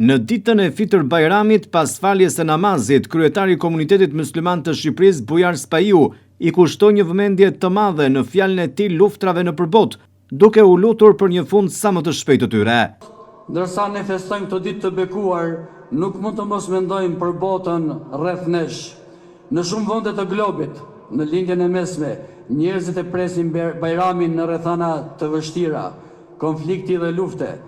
Në ditën e Fitër Bajramit, pas faljes së namazit, kryetari i Komunitetit Mysliman të Shqipërisë, Bujar Spahiu, i kushtoi një vëmendje të madhe në fjalën e tij luftrave nëpër botë, duke u lutur për një fund sa më të shpejtë të tyre. Ndërsa ne festojmë këtë ditë të bekuar, nuk mund të mos mendojmë për botën rreth nesh. Në shumë vende të globit, në Lindjen e Mesme, njerëzit e presin Bajramin në rrethana të vështira, konflikti dhe lufte.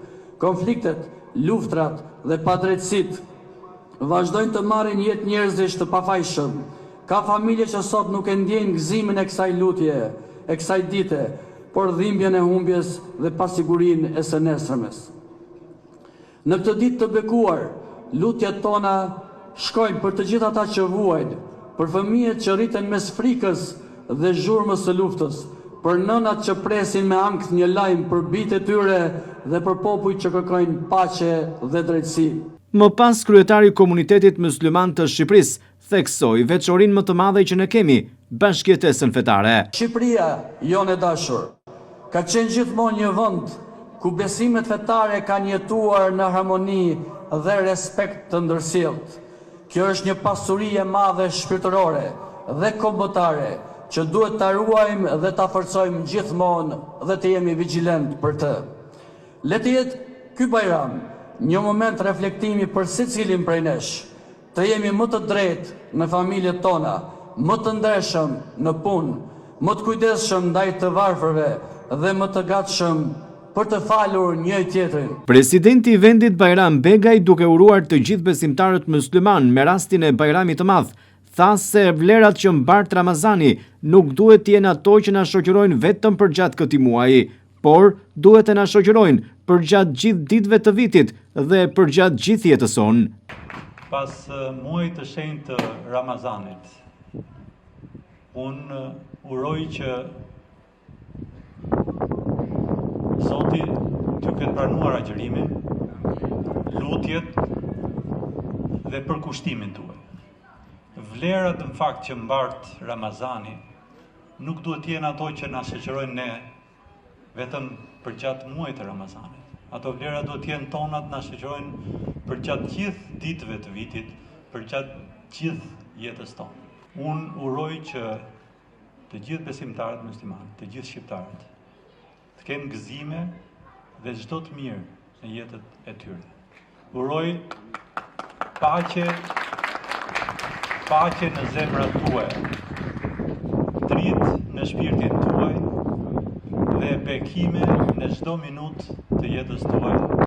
Konfliktet, luftrat dhe padrejtësitë vazhdojnë të marrin jetë njerëzish të pafajshëm. Ka familje që sot nuk e ndjejnë gëzimin e kësaj lutje, e kësaj dite, por dhimbjen e humbjes dhe pasigurinë e së nesërmes. Në këtë ditë të bekuar, lutjet tona shkojnë për të gjithë ata që vuajnë, për fëmijët që rriten mes frikës dhe zhurmës së luftës, për nënat që presin me ankth një lajm për bijtë e tyre dhe për popujt që kërkojnë paqe dhe drejtësi. Më pas kryetari i Komunitetit Mysliman të Shqipërisë theksoi veçorinë më të madhe që ne kemi, bashkëjetesën fetare. Shqipëria jonë e dashur, ka qenë gjithmonë një vend ku besimet fetare kanë jetuar në harmoni dhe respekt të ndërsjelltë. Kjo është një pasuri e madhe shpirtërore dhe kombëtare që duhet ta ruajmë dhe ta forcojmë gjithmonë dhe të jemi vigjilentë për të. Le të jetë ky Bajram një moment reflektimi për secilin prej nesh, të jemi më të drejtë në familjet tona, më të ndershëm në punë, më të kujdesshëm ndaj të varfërve dhe më të gatshëm për të falur njëri-tjetrin. Presidenti i vendit Bajram Begaj duke uruar të gjithë besimtarët myslimanë me rastin e Bajramit të Madh, tha se vlerat që mbart Ramazani nuk duhet të jenë ato që na shoqërojnë vetëm përgjatë këtij muaji, por duhet të na shoqërojnë përgjatë gjithë ditëve të vitit dhe përgjatë gjithë jetës sonë. Pas muajit të shenjtë të Ramazanit, unë uroj që Zoti t'ju ketë pranuar agjërimin, lutjet dhe përkushtimin tuaj. Vlerat në fakt që mbart Ramazani nuk duhet të jenë ato që na shoqërojnë ne vetëm përgjatë muajit të Ramazanit. Ato vlera duhet të jenë tonat na shoqërojnë përgjatë gjithë ditëve të vitit, përgjatë gjithë jetës tonë. Unë uroj që të gjithë besimtarët muslimanë, të gjithë shqiptarët, të kenë gëzime dhe çdo të mirë në jetët e tyre. Uroj paqe, paqe në zemrat tuaja, dritë në shpirtin tuaj dhe bekime në çdo minutë të jetës tuaj.